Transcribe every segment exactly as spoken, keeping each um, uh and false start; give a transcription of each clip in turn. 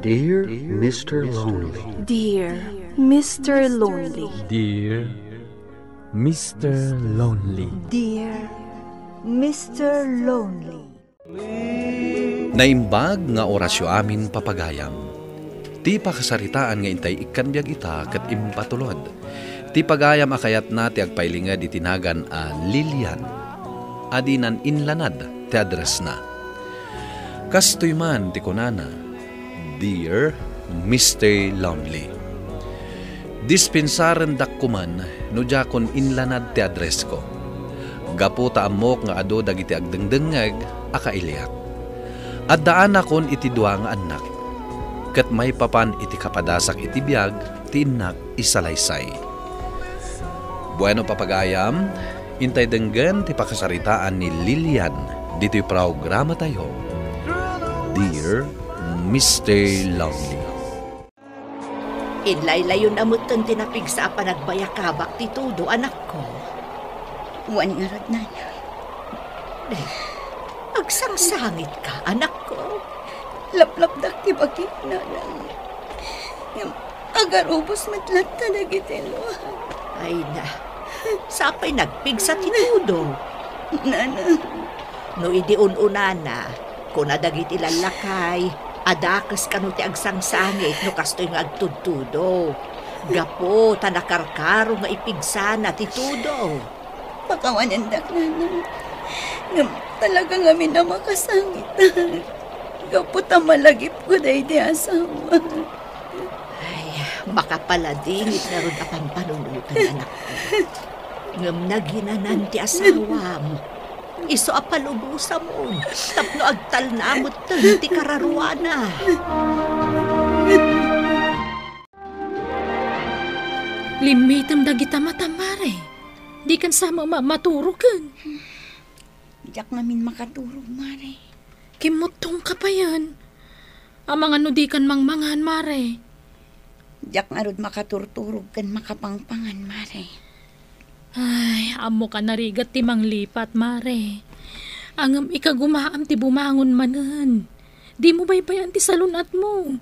Dear Mister Lonely. Dear Mister Lonely. Dear Mister Lonely. Dear Mister Lonely. Naimbag nga orasyo amin, papagayam. Ti pakasaritaan nga intay ikkan biag ita ket impatulod. Ti pagayam a kayatna ti agpailinged iti nagan a Lilian. Adinan inlanad ti addressna. Kastoy man ti kunana, "Dear Mister Lonely." Dispensarendak koman no diakon inlanad ti addressko. Gapu ta ammok nga adu dagiti agdengdengngeg a kailiak. Addaanakon iti dua nga annak, ket maipapan iti kapadasak iti biag ti innak isalaysay. Bueno, papagayam, intay denggen ti pakasaritaan ni Lilian ditoy programatayo, Dear Mister Lonely. Inlaylayon a metten ti napigsa a panagbayakabak ti Todo, anakko. Wen ngarud, nanang. Agsangsangitka, anakko. Laplapdak ti bagik, nanang. Ngem agarubos met latta dagiti luak. Ay na, sapay nagpigsa ti Todo. Nanang. No idi un-unana, kuna dagiti lallakay, a dakes kano ti agsangsangit no kastoy nga agtudtudo. Gapu ta nakarkaro nga ipigsana ti Todo. Pakawanendak, nanang. Ngem talaga ngamin a makasangitak. Gapu ta malagipko daydi asawa. Ay, makapaladingit ngarud a pampanunotan, anakko. Ngem naginanan ti asawam. Isu a palubosamon tapno agtalna metten ti kararuana. Limmitem dagita matam, Mare. Dikan sa ma-, ma-, maturoken. Diak ngamin makaturog, Mare. Kimmuttongka payen. Amangan no dikan mangmangan, Mare. Diak ngarud makaturturog ken makapangpangan, Mare. Ay, ammok a narigat ti manglipat, Mare. Ngem ikagumaam ti bumangon manen. Dimo baybay-an ti salun-atmo.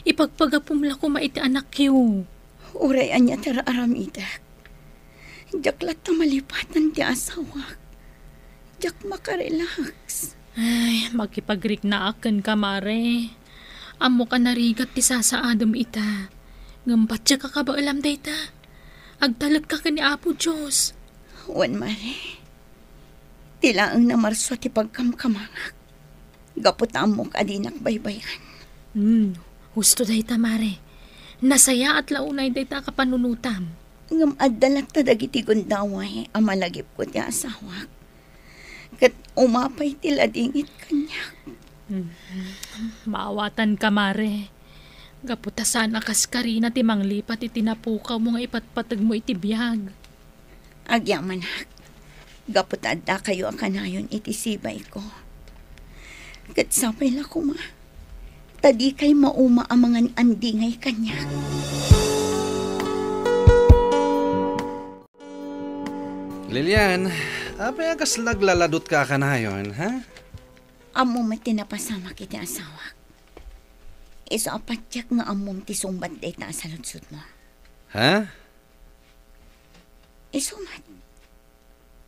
Ipagpagapom la koma iti anakyo. Uray ania ti ar-aramidek, diak latta malipatan ti asawak. Diak makarelax. Ay, makipagriknaak kenka, Mare. Ammok a narigat ti sasaadem ita. Ngem patiek a kabaelam dayta. Agtalekka ken ni Apo Dios. Wen, Mare. Ti laeng namarsua ti pagkamkamangak. Gapu ta ammok a dinak baybay-an. Hmm, husto dayta, Mare. Nasayaat la unay dayta a kapanunotam. Ngem adda latta dagiti gundaway a malagipko ti asawak. Ket umapay ti ladingit kaniak. Hmm, maawatanka, Mare. Gapu ta saan a kaskarina ti manglipat iti napukawmo nga ipatpategmo iti biag. Agyamanak, gapu ta addakayo a kanayon iti sibayko. Ket sapay la koma, ta dikay mauma a mangan-andingay kaniak. Lilian, apay a kasla aglaladutka a kanayon, ha? Ammom met ti napasamak iti asawak. Isu a patiek nga ammom ti sungbat dayta a saludsodmo. Ha? Isu met.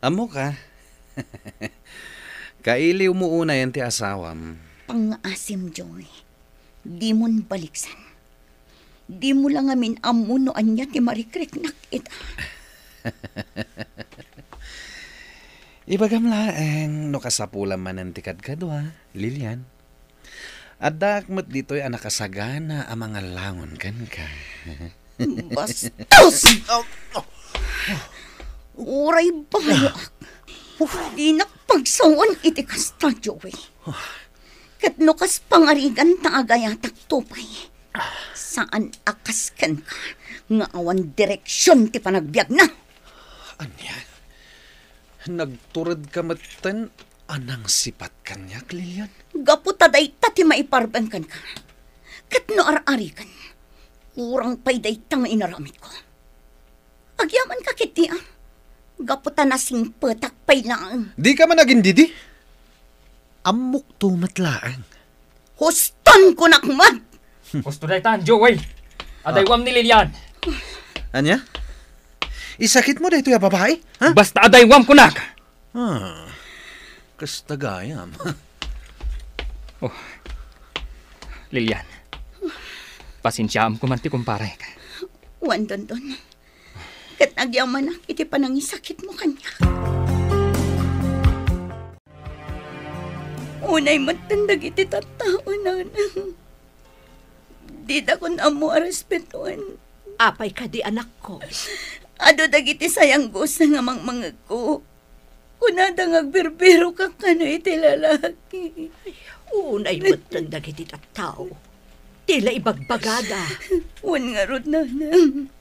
Ammoka? Kailiwmo unayen ti asawam. Pangngaasim, Joey. Dimon baliksan. Dimo la ngamin ammo no ania ti marikriknak ita. Ibagam laeng no kasapulam manen ti kadkadua, Lilian. Addaak met ditoy a nakasagana a mangallangon kenka. Bastos! Uray bayoak. Dinak pagsawen iti kasta, Joey. Ket no kas pangarigan ta agayatakto pay, saan a kas kenka nga awan direksion ti panagbiagna. Ania? Nagturedka metten a nangsipat kaniak, Lilian? Gapu ta dayta ti maiparben kenka. Ket no ar-ariken, urang pay dayta nga inaramidko. Agyamanka ketdi, a? Gapu ta nasingpetak pay laeng. Dika man agindidi? Ammokto met laeng. Huston, kunak met! Gusto daytan, Joey. Adaywam ni Lilian. Ania? Isakitmo daytoy a babai? Ha? Basta adaywam, kunak. Ah, kasta gayam. Oh, Lilian. Pasensiaam koma ti kumparek. Wen, Dondon. Ket agyamanak iti panangisakitmo kaniak. Unay metten dagiti tattao, nanang. Didakon ammo a respetoen. Apay kadi, anakko? Adu dagiti sayanggosa nga mangmangegko. Kunada nga agbirbirokak kano iti lalaki. Ay, unay metten dagiti tattao. Ti la ibagbagada. Wen ngarud, nanang.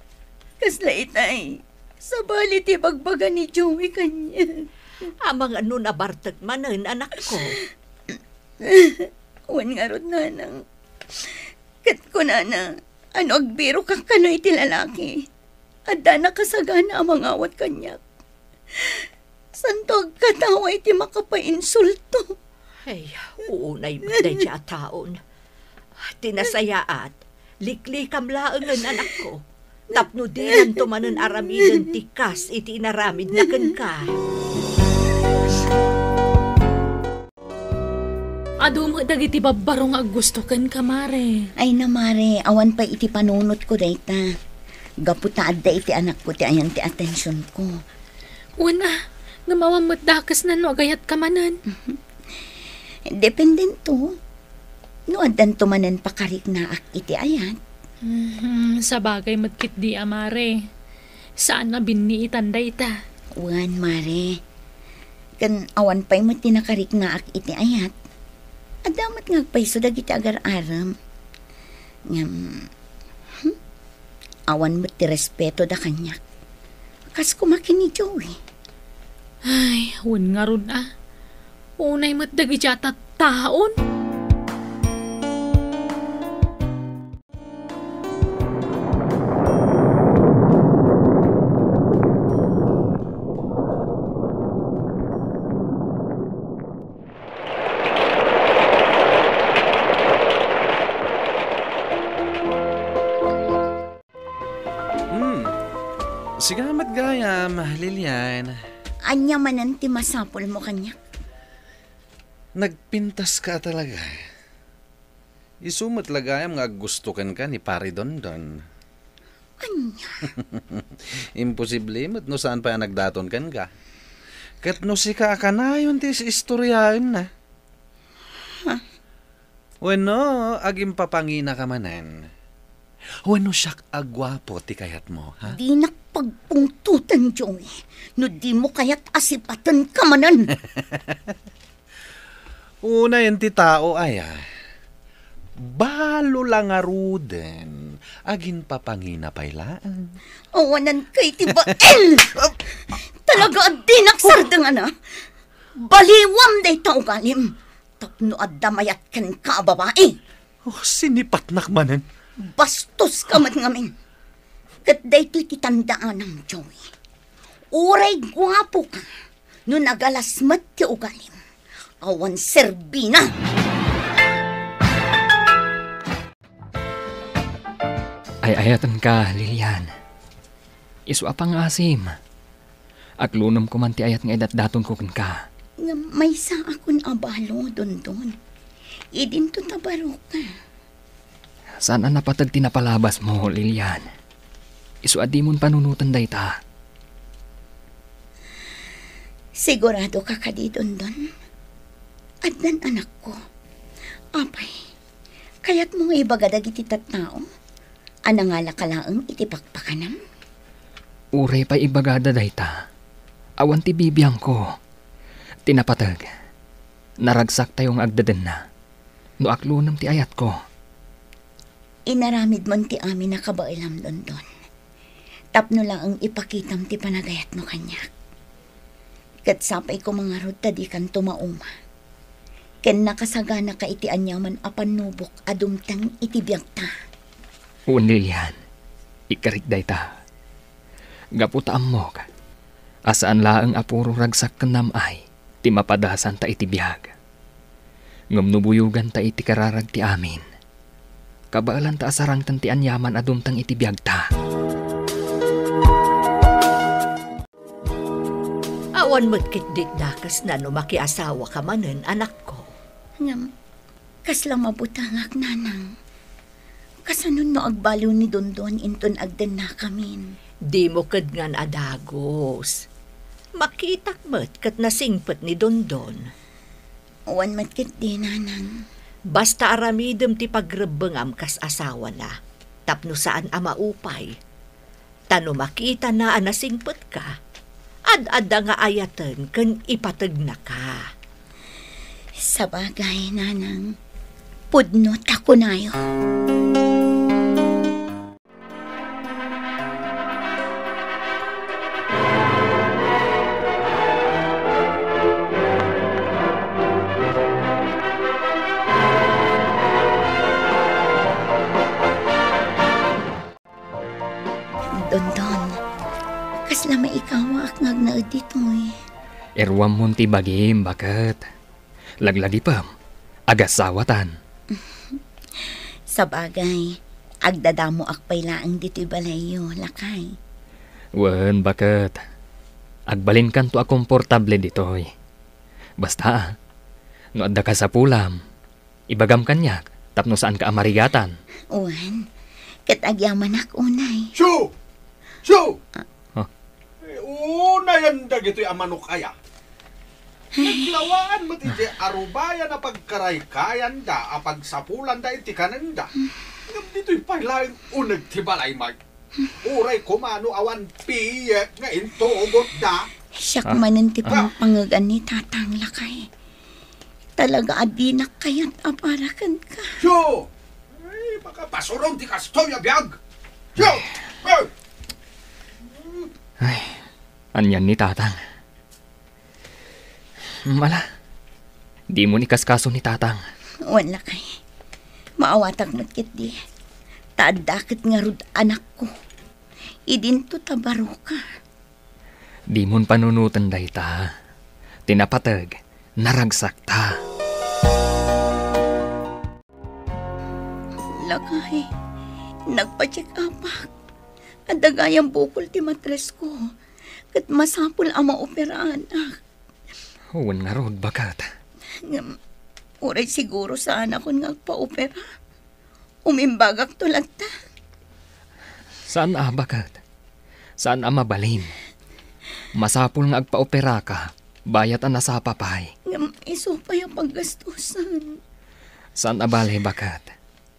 Kasla itay. Sabali ti ibagbaga ni Joey kaniak. Amangan no nabartek manen, anakko. Wen ngarud, nanang. Ket kunana, ano agbirokak kano iti lalaki? Adda nakasagana a mangawat kaniak. Santo agkatawa iti makapainsulto. Ay, unay met daydi a taon. Ti nasayaat, liklikam laengen, anakko. Tapno dinanto manen aramiden ti kas iti inaramidna kenka. Adu met dagiti babbaro nga aggusto kenka, Mare. Ay na, Mare, awan pay iti panunotko dayta. Gapu ta adda iti anakko ti ayan ti atensionko. Wen a, ngem awan met dakesna no agayatka manen. Dependento. No addanto manen pakariknaak iti ayat. Mhm, sabagay met ketdi a, Mare. Saan a binniitan dayta. Wen, Mare. Ken awan pay met ti nakariknaak iti ayat. Adda met nga agpayso dagiti agar-arem. Ngem, hmm? Awan met ti respetoda kaniak. Kas koma ken ni Joey. Ay, wen ngarud a. Unay met dagiti a tattaon. Hmm. Sika met gayam, Lilian. Ania manen ti masapulmo kaniak? Nagpintaska talaga. Isu met la gayam nga aggusto kenka ni Pari Dondon. Ania? Imposible met no saan pay a nagdaton kenka. Ket no sika a kanayon ti is-istoriaenna. Ha? Wenno, agimpapanginaka manen. Wenno siak a guapo ti kayatmo, ha? Dinak pagpungtoten, Joey, no dimo kayat a sipatenka manen. Unayen ti tao aya. Balo la ngaruden, aginpapangina pay laeng. Awanan kay ti bael! Talaga a dinak sardengana. Baliwam dayta ugalim. Tapno adda mayat kenka a babai. Oh, sinipatnak manen. Bastoska met ngamin. Ket daytoy ti tandaanam, Joey. Uray guapoka, no nagalas met ti ugalim, awan serbina. Ay-ayatenka, Lilian. Isu a pangngaasim. Aklonem koman ti ayat nga idatdatonko kenka. Ngem maysaakon a balo, Dondon. Idinto ta baroka. Saan a napateg ti napalabasmo, Lilian. Isu a dimon panunoten dayta. Siguradoka kadi, Dondon? Addan anakko. Apay, kayatmo nga ibaga dagiti tattao a nangalaka laeng iti pakpakanam? Uray pay ibagada dayta, awan ti bibiangko. Ti napateg, naragsaktayo nga agdedenna. No aklonem ti ayatko. Inaramidmon ti amin a kabaelam, Dondon. Tapno laeng ipakitam ti panagayatmo kaniak. Ket sapay koma ngarud ta dikanto mauma. Ken nakasaganaka iti aniaman a pannubok a dumteng iti biagta. Wen, Lilian, ikkarik dayta. Gapu ta ammok a saan laeng a puro ragsak ken nam-ay ti mapadasanta iti biag. Ngem no buyoganta iti kararag ti amin, Kabaelanta a sarangten ti aniaman a dumteng iti biagta. Awan met ketdi dakesna no makiasawaka manen, anakko. Ngem, kasla mabutengak, nanang. Kasano no agbaliw ni Dondon inton agdennakamin? Dimo ketdi a dagus. Makitak met ket nasingpet ni Dondon. Awan met ketdi, nanang. Basta aramidem ti pagrebbengam kas asawana, tapno saan a maupay. Ta no makitana a nasingpetka, ad-adda nga ayaten ken ipategnaka. Sabagay, nanang, pudno ta kunayo. Dondon, kasla maikawaak nga agnaed ditoy. Iruammon ti bagim, baket. Laglagipem, agasawatan. Sabagay, agdadamoak pay laeng ditoy balayyo, lakay. Wen, baket. Agbalinkanto a komportable ditoy. Basta, no adda kasapulam, ibagam kaniak tapno saanka a marigatan. Wen, ket agyamanak unay. Shu! Shu! Ah. Huh? Eh, unayan dagitoy a manok aya. Naglawaan met idiay arubayan a pagkaraykayanda a pagsapulanda iti kanenda. Ngem ditoy pay laeng uneg ti balay, Mike. Uray koma no awan piyek nga intugotda. Siak Ah. manen ti Ah. pangpangegan ni Tatang, lakay. Talaga a dinak kayat a para kenka. Shu! Ay, makapasuron ti kastoy a biag! Shu! Ay! Ay, anian ni Tatang? Mala, dimon ikaskaso ni Tatang. Wen, lakay. Maawatak met ketdi. Ta adda ket ngarud anakko. Idinto ta baroka. Dimon panunoten dayta. Ti napateg, naragsakta. Lakay, nagpa-check-upak. Adda gayam bukol ti matresko. Ket masapul a maoperaanak. Wen ngarud, baket. Ngem, uray siguro saanakon nga agpaopera. Umimbagakto latta. Saan a, baket. Saan a mabalin. Masapul nga agpaoperaka, bayat a nasapa pay. Ngem isu pay a paggastusan. Saan a bale, baket.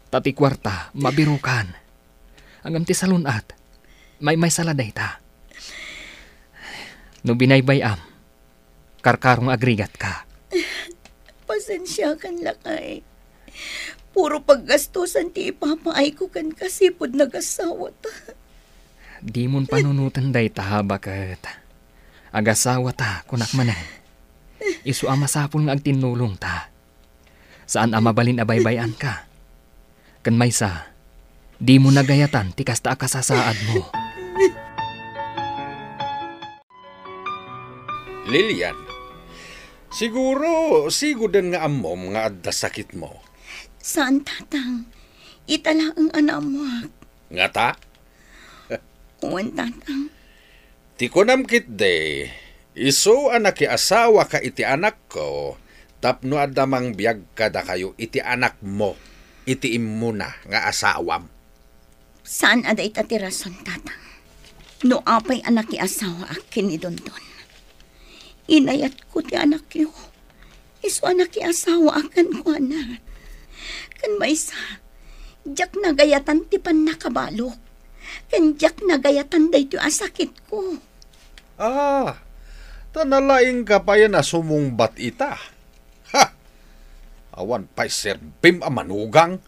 Ta ti kuarta, mabirokan. Ngem ti salun-at, maymaysa la dayta. No binaybay-am, karkaro nga agrigatka. Pasensiakan, lakay. Puro paggastusan ti ipapaayko kenka sipud nagasawata. Dimon panunoten dayta, baket. Agasawata, kunak manen. Isu a masapul nga agtinnulongta. Saan a mabalin a baybay-anka. Ken maysa, dimo nagayatan ti kasta a kasasaadmo. Lilian, siguro, sigoden nga ammom nga adda sakitmo. Saan, Tatang. Ita laeng a naammoak. Ngata? Wen, Tatang. Ti kunam ketdi, isu a nakiasawaka iti anakko tapno adda mangbiag kadakayo iti anakmo iti immuna nga asawam. Saan a dayta ti rason, Tatang. No apay a nakiasawaak ken ni Dondon, inayatko ti anakyo. Isu a nakiasawaak kenkuana. Ken maysa, diak nagayatan ti pannakabalok. Ken diak nagayatan daytoy a sakitko. Ah, ta nalaingka payen a sumungbat ita. Ha! Awan pay serbim a manugang.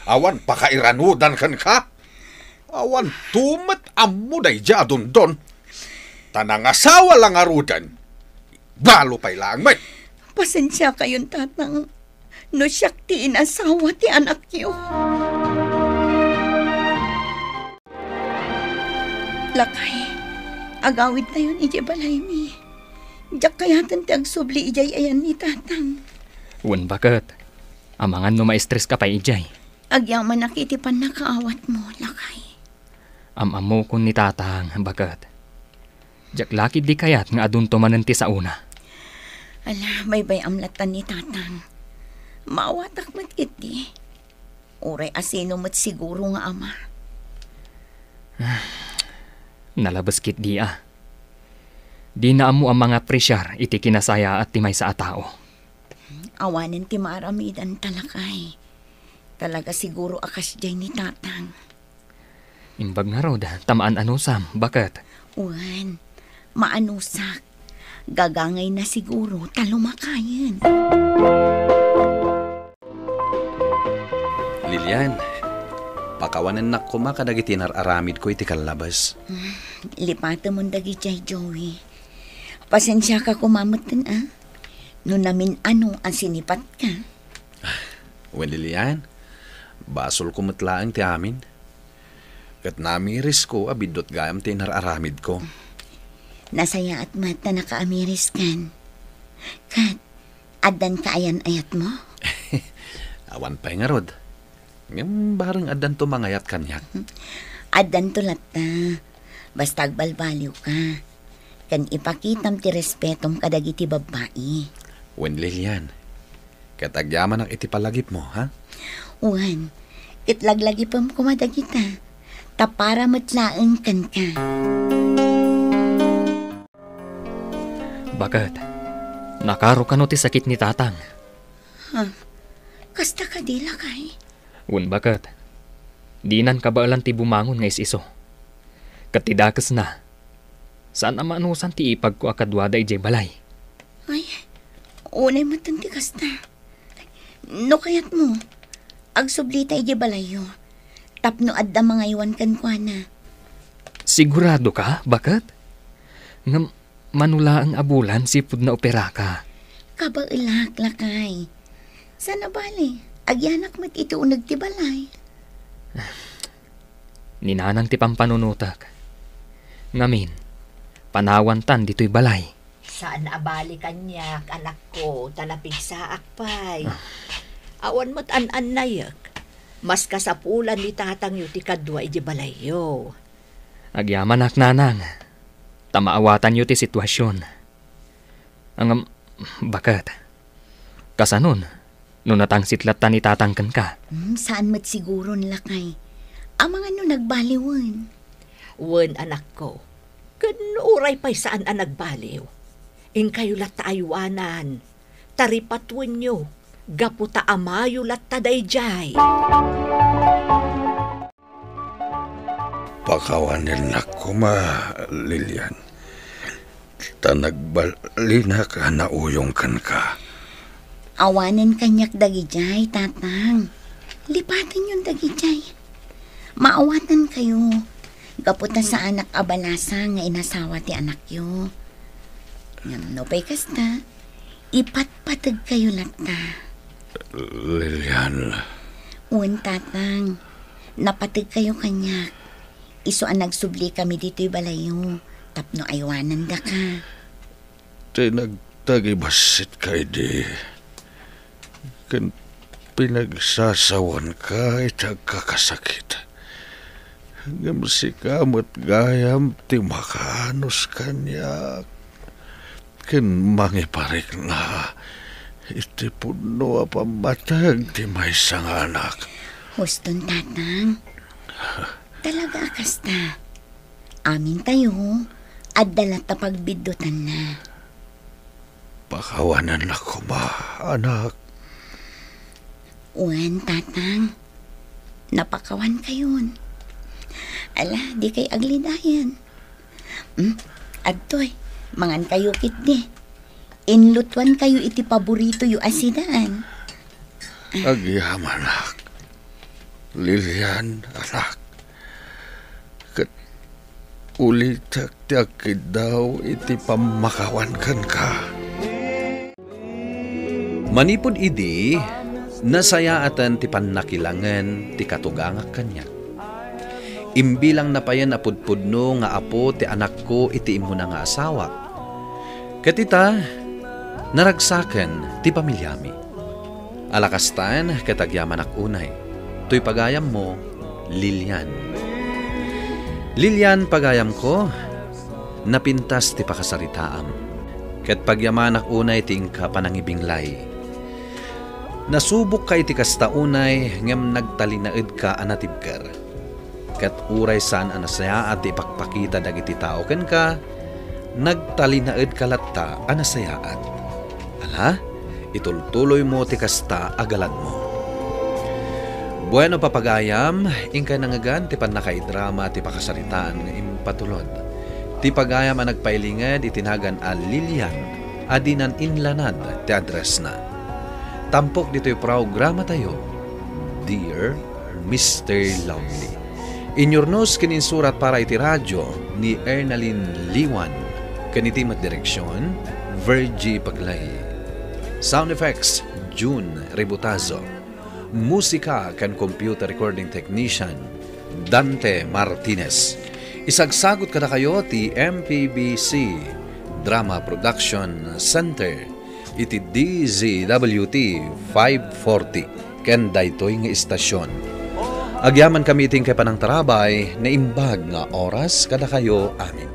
Awan pakairanudan kenka? Awan to met ammo daydiay a Dondon. Ta nangasawa la ngaruden. Balo pay laeng met. Pasensiakayon, Tatang, no siak ti inasawa ti anakyo. Lakay, agawidtayon idiay balaymi. Diak kayaten ti agsubli idiay ayan ni Tatang. Wen, baket. Amangan no maestreska pay idiay. Agyamanak iti pannakaawatmo, lakay. Am-ammokon ni Tatang, baket. Diak la ketdi kayat nga adunto manen ti saona. Ala, baybay-am latta ni Tatang. Maawatak met ketdi. Uray asino met siguro nga ama. Nalabes ketdi a. Dina ammo a mangapresiar iti kinasayaat ti maysa a tao. Awanen ti maaramidanta, lakay. Talaga siguro a kasdiay ni Tatang. Imbag ngarud, ta maan-anusam, baket. Wen, maanusak. Gagangayna siguro ta lumakayen. Lilian, pakawanennak koma kadagiti nar-aramidko iti kallabes. Hmm, lipatemon dagidiay, Joey. Pasensiaka koma metten, a. No namin-ano a sinipatka. Wen, Lilian, basolko met laeng ti amin. Ket namirisko a biddut gayam ti nar-aramidko. Nasayaat met ta nakaamiriskan. Ket, addanka ayan-ayatmo? Awan pay ngarud. Ngem bareng addanto mangayat kaniak. Addanto latta. Basta agbalbaliwka. Ken ipakitam ti respetom kadagiti babbai. Wen, Lilian, ket agyamanak iti palagipmo, ha? Wen, ket laglagipem koma dagita, ta para met laeng kenka. Baket, nakaro kano ti sakit ni Tatang? Ha? Kasta kadi, lakay? Wen, baket. Dinan kabaelan ti bumangon nga is-iso. Ket ti dakesna, saan a maanusan ti ipagko a kaduada idiay balay. Ay, unay metten ti kasta. No kayatmo, agsublita idiay balayyo. Tapno adda mangaywan kenkuana. Siguradoka, baket? Ngem, mano laeng a bulan sipud naoperaka. Kabaelak, lakay. Saan a bale, agyanak met iti uneg ti balay. Ni Nanang ti pampanunotek. Ngamin, panawantan ditoy balay. Saan a bale kaniak, anakko, ta napigsaak pay. Ah. Awan met an-annayek. Mas kasapulan ni tatangyo ti kadua iti balayyo. Agyamanak, Nanang, ta maawatanyo ti situasion. Ngem, baket. Kasanon, no natangsit latta ni Tatang kenka? Hmm, saan met siguron, lakay. Amangan no nagbaliwen. Wen, anakko. Ken no uray pay saan a nagbaliw, inkayo latta aywanan, ta ripatuenyo, gapu ta amayo latta daydiay. Pakawanennak koma, Lilian, ta nagbalinak a nauyong kenka. Awanen kaniak dagidiay, Tatang. Lipatenyon dagidiay. Maawatankayo, gapu ta saanak a balasa nga inasawa ti anakyo. Ngem no pay kasta, ipatpategkayo latta. Lilian. Wen, Tatang. Napategkayo kaniak. Isu a nagsublikami ditoy balayyo tapno aywanandaka. Ti nagtagibasitka idi, ken pinagsasawanka iti agkakasakit. Ngem sika met gayam ti makaanus kaniak ken mangiparikna iti pudno a pammateg ti maysa nga anak. Huston, Tatang. Talaga a kasta. Amintayo, adda latta pagbiddutanna. Pakawanennak koma, anak. Wen, Tatang. Napakawankayon. Ala, dikay aglidayan. Hmm? Adtoy, mangankayo ketdi. Inlutuankayo iti paboritoyo a sidaan. Agyamanak, Lilian, anak. Ket ulitek ti agkiddaw iti pammakawan kenka. Manipud idi, nasayaaten ti pannakilangen ti katugangak kaniak. Imbilangna payen a pudpudno nga apo ti anakko iti immuna nga asawa. Ket ita, naragsaken ti pamiliami. Ala kastan ket agyamanak unay. Toy pagayammo, Lilian. Lilian, pagayamko, napintas ti pakasaritaam. Ket pagyamanak unay ti inka panangibinglay. Nasubokka iti kasta unay ngem nagtalinaedka a natibker. Ket uray saan a nasayaat ti ipakpakita dagiti tao kenka, nagtalinaedka latta a nasayaat. Ala, itultuloymo ti kasta a galadmo. Bueno, papagayam, inkay nangngegan ti pannakaidrama ti pakasaritaan nga impatulod. Ti pagayam a nagpailinged iti nagan a Lilian a dinan inlanad ti addressna. Tampok ditoy programatayo, Dear Mister Lovely. Inyurnos ken insurat para iti radio ni Ernalyn Liwan, ken iti met direksion, Virgie Paglay. Sound effects, June Ributazo. Musika ken computer recording technician, Dante Martinez. Isagsagut kadakayo ti M P B C Drama Production Center iti D Z W T five forty ken daytoy nga istasion. Agyamankami iti inkay panangtarabay, naimbag nga oras kadakayo amin.